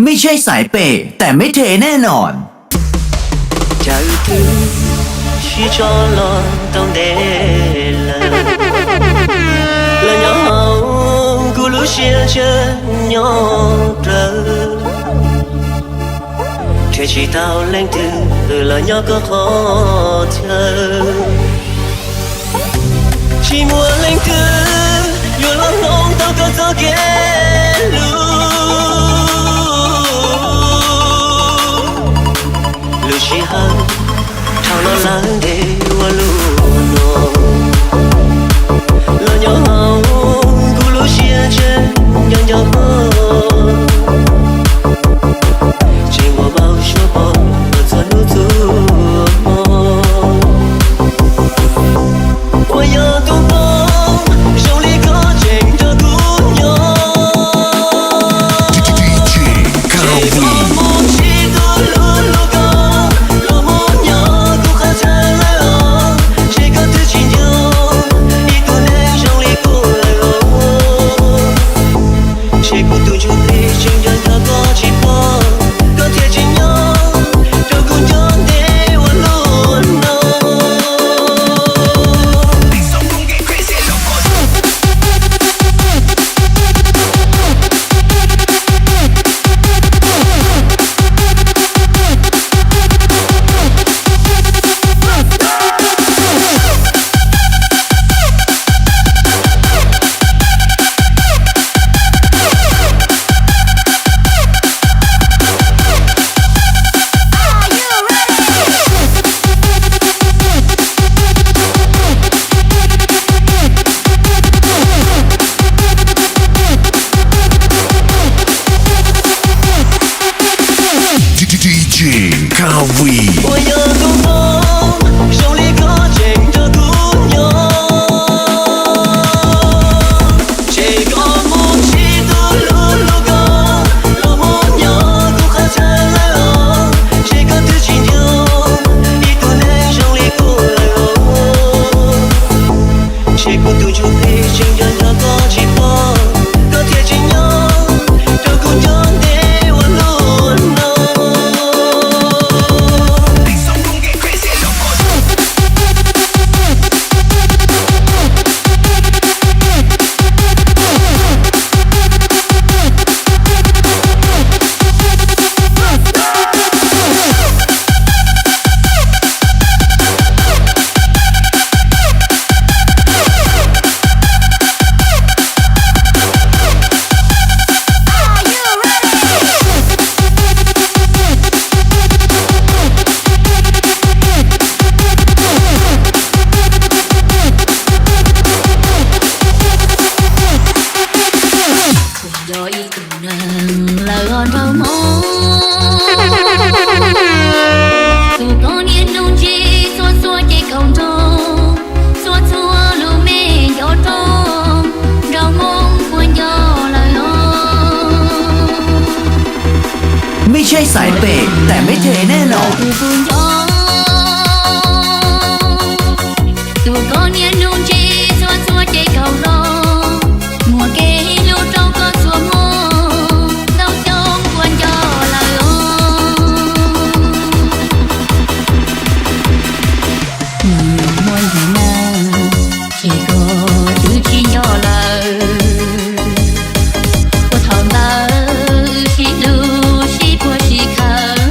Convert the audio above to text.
ไม่ใช่สายเปย์ แต่ไม่เทแน่นอน Cas wb twb sib tso los tau ntev lawm, los nyob hauv kuv lub siab ntshe nyob rawv, nrhiav tsis tau leej twg los nyob koj qhov chaw. Tsis muaj leej twg yuav los hloov tau koj txoj kev hlub. Lub sij hawm dhau los lawm ntev ua luaj no, los nyob hauv kuv lub siab ntshe nco nco koj, tseem muaj npau suav pom txhua hnub txhua hmo. Uas yog tus poj zoo li koj tseem nrog kuv nyob, ces koj mus ntsib tus hlub hlub koj los mus nyob kuv qhov chaw lawm os. Ces koj twb tsis nco ib tug neeg zoo li kuv lawm os. Ces kuv tus ntsuj plig tseem nco nco koj tsis pom, koj thiaj tsis nyob rau kuv nco ntev ua luaj no. D J Kawi. Uas yog tus poj zoo li koj tseem nrog kuv nyob, ces koj mus ntsib tus hlub hlub koj los mus nyob kuv qhov chaw lawm os. Ces koj twb tsis nco ib tug neeg zoo li kuv lawm os. Ces kuv tus ntsuj plig tseem nco nco koj tsis pom, koj thiaj tsis nyob rau kuv nco ntev ua luaj no. Yog ib tug neeg lawm os nraug hmoob, tus koj niaj hnub ntsib txhua txhua ces kaum nrog, txhua txhua lub me nco rau, nraug hmoob puas nco lawm os.ไม่ใช่สายเปย์ แต่ไม่เทแน่นอน Tus puas nco, tus koj niaj hnub ntsib txhua txhua ces kaum nrog, muaj kev hlub rau koj txhua hmo, ntau xyoo puas nco lawm os. Nws muaj ntsis neeg, ces koj twb tsis nco lawm. Puag thaum ntawd wb sib hlub sib puag sib khawm,